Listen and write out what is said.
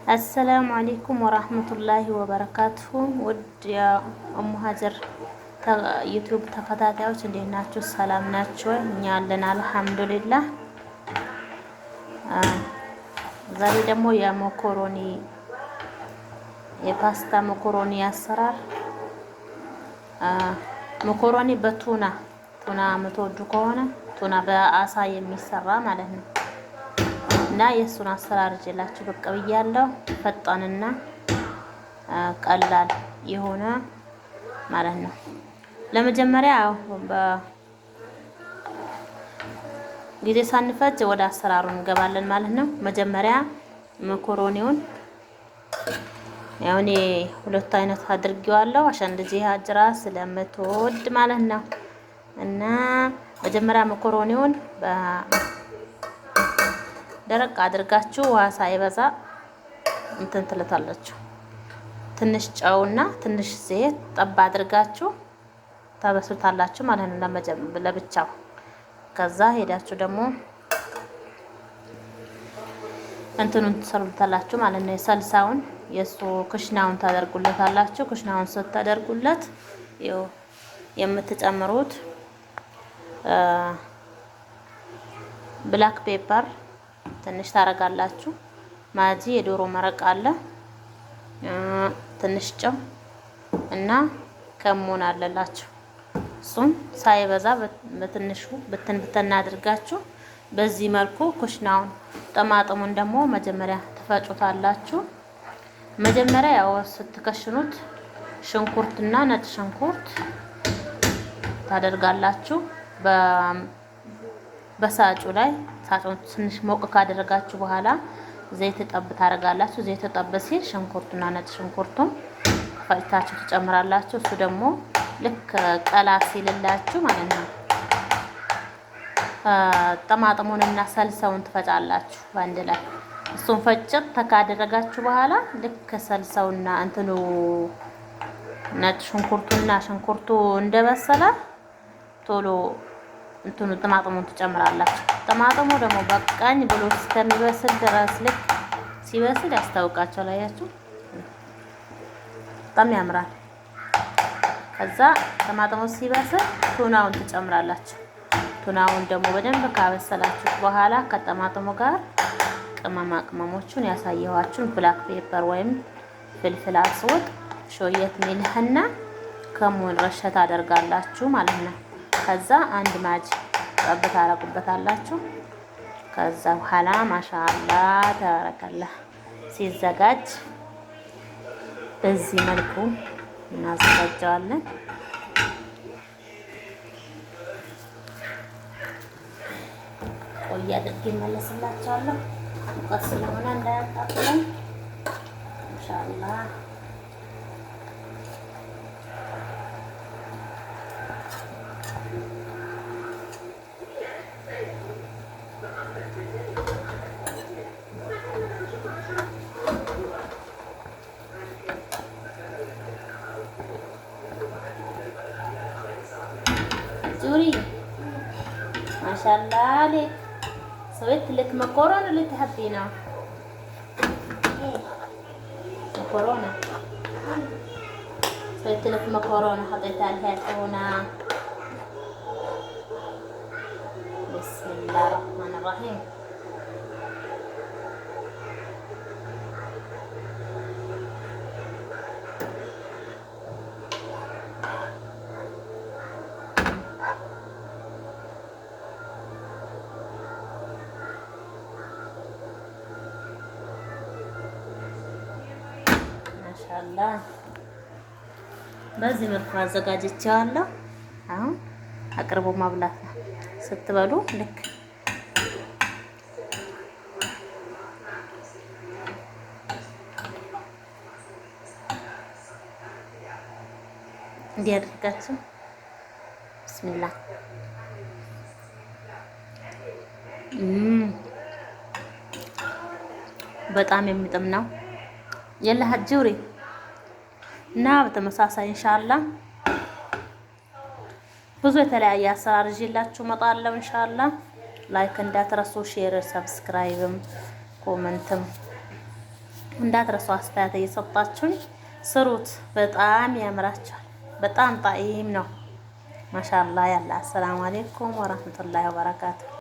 السلام عليكم ورحمة الله وبركاته። ውድ የኡሙ ሀጀር ዩቲዩብ ተከታታዮች እንዴት ናችሁ? ሰላም ናችሁ? እኛ አለን الحمد لله። ዛሬ ደግሞ የሞኮሮኒ የፓስታ ሞኮሮኒ አሰራር ሞኮሮኒ በቱና ቱና የምትወዱ ከሆነ ቱና በአሳ የሚሰራ ማለት ነው እና የእሱን አሰራር ይዤላችሁ ብቅ ብያለሁ። ፈጣንና ቀላል የሆነ ማለት ነው። ለመጀመሪያ ጊዜ ሳንፈጅ ወደ አሰራሩ እንገባለን ማለት ነው። መጀመሪያ መኮሮኒውን ያው እኔ ሁለት አይነት አድርጌዋለሁ عشان ልጄ ሀጅራ ስለምትወድ ማለት ነው። እና መጀመሪያ መኮሮኒውን ደረቅ አድርጋችሁ ውሃ ሳይበዛ እንትን ትለታላችሁ። ትንሽ ጨውና ትንሽ ዘይት ጠባ አድርጋችሁ ታበስሉታላችሁ ማለት ነው ለብቻው። ከዛ ሄዳችሁ ደግሞ እንትኑን ትሰሩታላችሁ ማለት ነው። የሰልሳውን የእሱ ክሽናውን ታደርጉለታላችሁ። ክሽናውን ስታደርጉለት ይኸው የምትጨምሩት black pepper ትንሽ ታረጋላችሁ። ማጂ የዶሮ መረቅ አለ፣ ትንሽ ጨው እና ከሙን አለላችሁ። እሱን ሳይበዛ በትንሹ ብትን ብትን አድርጋችሁ በዚህ መልኩ ኩሽናውን ጠማጥሙን ደግሞ መጀመሪያ ትፈጩታላችሁ። መጀመሪያ ያው ስትከሽኑት ሽንኩርትና ነጭ ሽንኩርት ታደርጋላችሁ። በሳጩ ላይ ሳጩን ትንሽ ሞቅ ካደረጋችሁ በኋላ ዘይት ጠብ ታደርጋላችሁ። ዘይት ጠብ ሲል ሽንኩርቱና ነጭ ሽንኩርቱን ፈጭታችሁ ትጨምራላችሁ። እሱ ደግሞ ልክ ቀላ ሲልላችሁ ማለት ነው ጠማጥሙንና ሰልሰውን ትፈጫላችሁ በአንድ ላይ። እሱን ፈጭት ካደረጋችሁ በኋላ ልክ ሰልሰውና እንትኑ ነጭ ሽንኩርቱና ሽንኩርቱ እንደበሰለ ቶሎ እንትኑ ጥማጥሙን ትጨምራላችሁ። ጥማጥሙ ደግሞ በቃኝ ብሎ እስከሚበስል ድረስ ልክ ሲበስል ያስታውቃቸዋል። አያችሁ፣ በጣም ያምራል። ከዛ ጥማጥሙ ሲበስል ቱናውን ትጨምራላችሁ። ቱናውን ደግሞ በደንብ ካበሰላችሁት በኋላ ከጠማጥሙ ጋር ቅመማ ቅመሞቹን ያሳየኋችሁን black pepper ወይም فلفل أسود شوية ملح ና كمون رشة ታደርጋላችሁ ማለት ነው። ከዛ አንድ ማጅ ጠብ ታረጉበታላችሁ። ከዛ በኋላ ما شاء الله تبارك الله ሲዘጋጅ በዚህ መልኩ እናዘጋጀዋለን። ቆይ አድርጌ እመለስላችኋለሁ። ሙቀት ስለሆነ እንዳያቃጥለን ኢንሻአላህ። جوري ما شاء الله عليك، سويت لك مكرونة اللي تحبينها. مكرونة، سويت لك مكرونة حطيت عليها تونة. بسم الله الرحمن الرحيم. ማሻአላህ በዚህ መልኩ አዘጋጅቼዋለሁ። አሁን አቅርቦ ማብላት ነው። ስትበሉ ልክ እንዲያደርጋችሁ ብስሚላህ በጣም የሚጥም ነው። የለህ ጅውሪ እና በተመሳሳይ ኢንሻአላህ ብዙ የተለያየ አሰራር ይዤላችሁ እመጣለሁ። ኢንሻአላህ like እንዳትረሱ፣ share፣ subscribe ም comment ም እንዳትረሱ አስተያየት እየሰጣችሁኝ ስሩት። በጣም ያምራችኋል። በጣም ጣዕም ነው። ማሻአላህ ያላ። አሰላሙ አለይኩም ወራህመቱላሂ ወበረካቱ።